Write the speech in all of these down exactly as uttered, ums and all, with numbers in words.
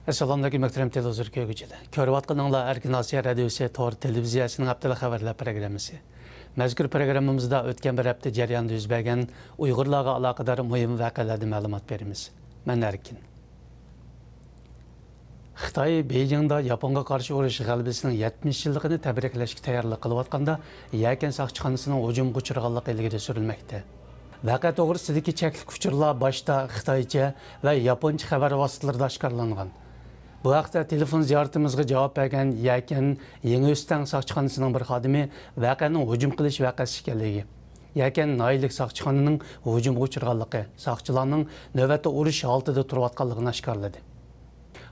ئەسسالامۇئەلەيكۇم، مۆھتەرەم تېلېۋىزور كۆرگۈچىلەر. كۆرۈۋاتقىنىڭلار ئەركىن ئاسىيا رادىيوسى تور تېلېۋىزىيەسىنىڭ ھەپتىلىك خەۋەرلەر پروگراممىسى. مەزكۇر پروگراممىمىزدا ئۆتكەن بىر ھەپتە جەريانىدا يۈز بەرگەن ئۇيغۇرلارغا ئالاقىدار مۇھىم ۋەقەلەردىن مەلۇمات بېرىمىز. مەن ئەركىن. خىتاي بېيجىڭدا ياپونغا قارشى ئۇرۇش غەلىبىسىنىڭ يەتمىش يىللىقىنى تەبرىكلەشكە تەييارلىق قىلىۋاتقاندا، يەكەن ساقچىخانىسىنىڭ ھۇجۇمغا ئۇچرىغانلىقى ئىلگىرى سۈرۈلمەكتە. ۋەقە توغرىسىدىكى چەكلىك ئۇچۇرلار باشتا خىتايچە ۋە ياپونچە خەۋەر ۋاسىتىلىرىدا ئاشكارىلانغان. بۇ ھەقتە تېلېفون زىيارىتىمىزغا جاۋاب بەرگەن يەكەن يېڭىئۆستەڭ ساقچىخانىسىنىڭ بىر خادىمى ۋەقەنىڭ ھۇجۇم قىلىش ۋەقەسى ئىكەنلىكى، يەكەن ناھىيەلىك ساقچىخانىنىڭ ھۇجۇمغا ئۇچرىغانلىقى، ساقچىلارنىڭ نۆۋەتتە ئۇرۇش ھالىتىدە تۇرۇۋاتقانلىقىنى ئاشكارىلىدى.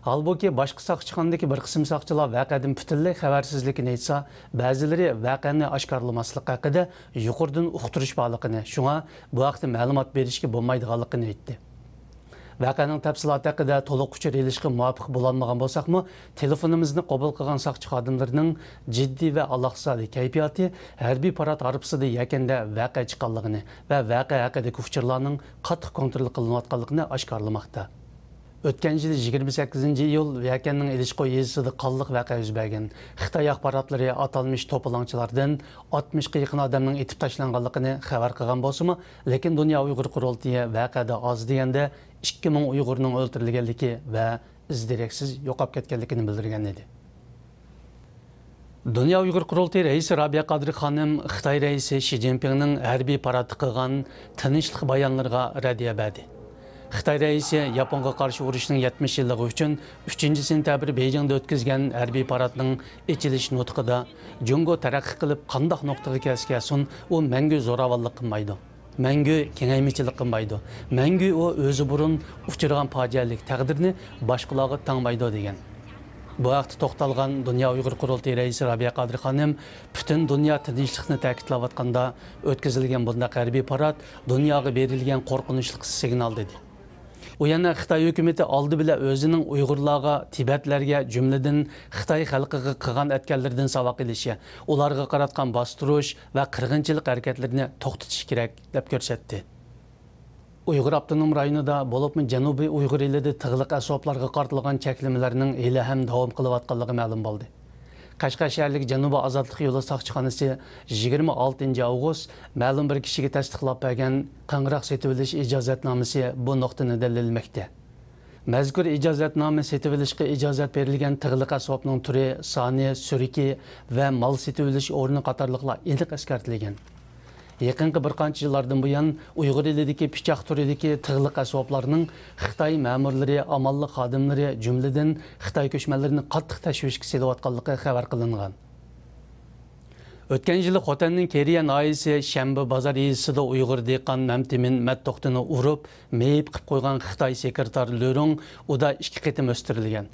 ھالبۇكى، باشقا ساقچىخانىدىكى بىر قىسىم ساقچىلار ۋەقەدىن پۈتۈنلەي خەۋەرسىزلىكىنى ئېيتسا، بەزىلىرى ۋەقەنى ئاشكارىلىماسلىق ھەققىدە يۇقىرىدىن ئۇقتۇرۇش بارلىقىنى، شۇڭا بۇ ھەقتە مەلۇمات بېرىشكە بولمايدىغانلىقىنى ئېيتتى. ۋەقەنىڭ تەپسىلاتى ھەققىدە تولۇق ئۇچۇر ئېلىشقا مۇۋەپپەق بولالمىغان بولساقمۇ، تېلېفونىمىزنى قوبۇل قىلغان ساقچى خادىملىرىنىڭ جىددىي ۋە ئالاقىسىزلىك كەيپىياتى ھەربىي پارات ھارپىسىدا يەكەندە ۋەقە چىققانلىقىنى ۋە ۋەقە ھەققىدىكى ئۇچۇرلارنىڭ قاتتىق كونترول قىلىنىۋاتقانلىقىنى ئاشكارىلىماقتا. ئۆتكەن يىلى يىگىرمە سەككىزىنچى ئىيۇل يەكەننىڭ ئېلىشقوي يېزىسىدا قانلىق ۋەقە يۈز بەرگەن. خىتاي ئاخباراتلىرى ئاتالمىش توپىلاڭچىلاردىن ئاتمىشقا يېقىن ئادەمنىڭ ئېتىپ تاشلانغانلىقىنى خەۋەر قىلغان بولسىمۇ، لېكىن دۇنيا ئۇيغۇر قۇرۇلتىيى ۋەقەدە ئاز دېگەندە ئىككى مىڭ ئۇيغۇرنىڭ ئۆلتۈرۈلگەنلىكى ۋە ئىز دېرەكسىز يوقاپ كەتكەنلىكىنى بىلدۈرگەن ئىدى. دۇنيا ئۇيغۇر قۇرۇلتىيى رەئىسى رابىيە قادىر خانىم خىتاي رەئىسى شى جىنپىڭنىڭ ھەربىي پاراتتا قىلغان تىنچلىق بايانلىرىغا رەددىيە بەردى. خىتاي رەئىسى ياپونغا قارشى ئۇرۇشنىڭ يەتمىش يىللىقى ئۈچۈن ئۈچىنچى سېنتەبىر بېيجىڭدا ئۆتكۈزگەن ھەربىي پاراتنىڭ ئېچىلىش نۇتقىدا، جۇڭگو تەرەققىي قىلىپ قانداق نۇقتىغا كەلسە كەلسۇن، ئۇ مەڭگۈ زوراۋانلىق قىلمايدۇ. مەڭگۈ كېڭەيمىچىلىك قىلمايدۇ. مەڭگۈ ئۇ ئۆزى بۇرۇن ئۇچرىغان پاجىئەلىك تەقدىرنى باشقىلارغا تاڭمايدۇ، دېگەن. بۇ ھەقتە توختالغان دۇنيا ئۇيغۇر قۇرۇلتىيى رەئىسى رابىيە قادىر خانىم پۈتۈن دۇنيا تىنچلىقنى تەكىتلەۋاتقاندا، ئۆتكۈزۈلگەن بۇنداق ھەربىي پارات دۇنياغا بېرىلگەن قورقۇنچلۇق سىگنال، دېدى. ئۇ يەنە خىتاي ھۆكۈمىتى ئالدى بىلەن ئۆزىنىڭ ئۇيغۇرلارغا، تىبەتلەرگە، جۈملىدىن خىتاي خەلقىگە قىلغان ئەتكەنلىرىدىن ساۋاق ئېلىشى، ئۇلارغا قاراتقان باستۇرۇش ۋە قىرغىنچىلىق ھەرىكەتلىرىنى توختىتىشى كېرەك، دەپ كۆرسەتتى. ئۇيغۇر ئاپتونوم رايونىدا، بولۇپمۇ جەنۇبىي ئۇيغۇر ئېلىدە تىغلىق ئەسۋابلارغا قارىتىلغان چەكلىمىلەرنىڭ ھېلىھەم داۋام قىلىۋاتقانلىقى مەلۇم بولدى. قەشقەر شەھەرلىك جەنۇبىي ئازادلىق يولى ساقچىخانىسى يىگىرمە ئالتىنچى ئاۋغۇست مەلۇم بىر كىشىگە تەستىقلاپ بەرگەن قاڭراق سېتىۋېلىش ئىجازەتنامىسى بۇ نۇقتىنى دەلىللىمەكتە. مەزكۇر ئىجازەتنامە سېتىۋېلىشقا ئىجازەت بېرىلگەن تىغلىق ئەسۋابنىڭ تۈرى، سانى، سۈرۈكى ۋە مال سېتىۋېلىش ئورنى قاتارلىقلار ئېنىق ئەسكەرتىلگەن. يېقىنقى بىر قانچە يىللاردىن بۇيان، ئۇيغۇر ئېلىدىكى پىچاق تۈرىدىكى تىغلىق ئەسۋابلارنىڭ خىتاي مەمۇرلىرى، ئامانلىق خادىملىرى، جۈملىدىن خىتاي كۆچمەنلىرىنى قاتتىق تەشۋىشكە سېلىۋاتقانلىقى خەۋەر قىلىنغان. ئۆتكەن يىلى خوتەننىڭ كېرىيە ناھىيەسى شەنبە بازار يېزىسىدا ئۇيغۇر دېھقان مەمتىمىن مەتتوختىنى ئۇرۇپ، مېيىپ قىلىپ قويغان خىتاي سېكرېتار لۆرۇڭ ئۇدا ئىككى قېتىم ئۆستۈرۈلگەن.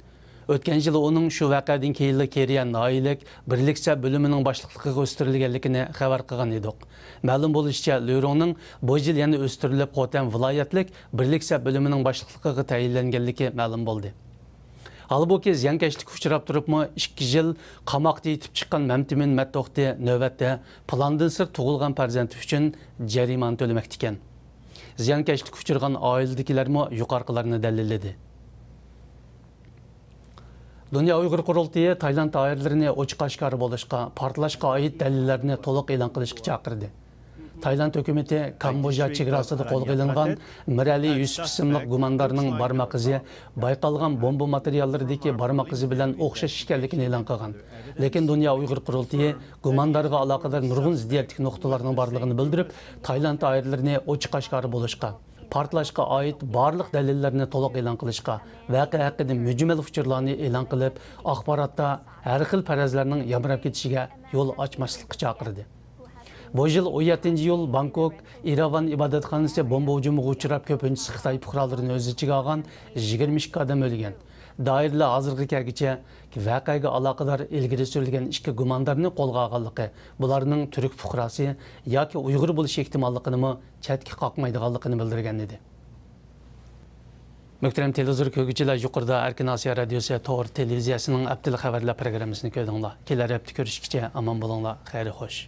ئۆتكەن يىلى ئۇنىڭ شۇ ۋەقەدىن كېيىنلا كېرىيە ناھىيەلىك بىرلىك سەپ بۆلۈمىنىڭ باشلىقلىقىغا ئۆستۈرۈلگەنلىكىنى خەۋەر قىلغان ئىدۇق. مەلۇم بولۇشىچە، لۆرۇڭنىڭ بۇ يىل يەنە ئۆستۈرۈلۈپ، خوتەن ۋىلايەتلىك بىرلىك سەپ بۆلۈمىنىڭ باشلىقلىقىغا تەيىنلەنگەنلىكى مەلۇم بولدى. ھالبۇكى، زىيانكەشلىككە ئۇچراپ تۇرۇپمۇ ئىككى يىل قاماقتا يېتىپ چىققان مەمتىمىن مەتتوختى نۆۋەتتە پىلاندىن سىرت تۇغۇلغان پەرزەنتى ئۈچۈن جەرىمانە تۆلىمەكتىكەن. زىيانكەشلىككە ئۇچرىغان ئائىلىدىكىلەرمۇ يۇقىرىقىلارنى دەلىللىدى. دۇنيا ئۇيغۇر قۇرۇلتىيى تايلاند دائىرىلىرىنى ئوچۇق ئاشكارا بولۇشقا، پارتلاشقا ئائىت دەلىللەرنى تولۇق ئېلان قىلىشقا چاقىردى. تايلاند ھۆكۈمىتى كامبودژا چېگراسىدا قولغا ئېلىنغان مىرەلى يۈسۈپ ئىسىملىق گۇماندارنىڭ بارماق ئىزى بايقالغان بومبا ماتېرىياللىرىدىكى بارماق ئىزى بىلەن ئوخشاش ئىكەنلىكىنى ئېلان قىلغان. لېكىن دۇنيا ئۇيغۇر قۇرۇلتىيى گۇماندارغا ئالاقىدار نۇرغۇن زىددىيەتلىك نۇقتىلارنىڭ بارلىقىنى بىلدۈرۈپ، تايلاند دائىرىلىرىنى ئوچۇق ئاشكارا بولۇشقا، پارتلاشقا ئائىت بارلىق دەلىللەرنى تولۇق ئېلان قىلىشقا، ۋەقە ھەققىدە مۈجمەل ئۇچۇرلارنى ئېلان قىلىپ، ئاخباراتتا ھەر خىل پەرەزلەرنىڭ يامراپ كېتىشىگە يول ئاچماسلىققا چاقىردى. بۇ يىل ئون يەتتىنچى ئىيۇل بانكوك، ئىراۋان ئىبادەتخانىسى بومبا ھۇجۇمىغا ئۇچراپ، كۆپىنچىسى خىتاي پۇقرالىرىنى ئۆز ئىچىگە ئالغان يىگىرمە ئىككى ئادەم ئۆلگەن. دائىرىلەر ھازىرغا كەلگۈچە ۋەقەگە ئالاقىدار ئىلگىرى سۈرۈلگەن ئىككى گۇماندارنى قولغا ئالغانلىقى، بۇلارنىڭ تۈرك پۇقراسى ياكى ئۇيغۇر بولۇش ئېھتىماللىقىنىمۇ چەتكە قاقمايدىغانلىقىنى بىلدۈرگەن ئىدى. مۆھتەرەم تېلېۋىزور كۆرگۈچىلەر، يۇقىرىدا ئەركىن ئاسىيا رادىيوسى تور تېلېۋىزىيەسىنىڭ ھەپتىلىك خەۋەرلەر پروگراممىسىنى كۆردۈڭلار. كېلەر ھەپتە كۆرۈشكىچە ئامان بولۇڭلار، خەير خوش.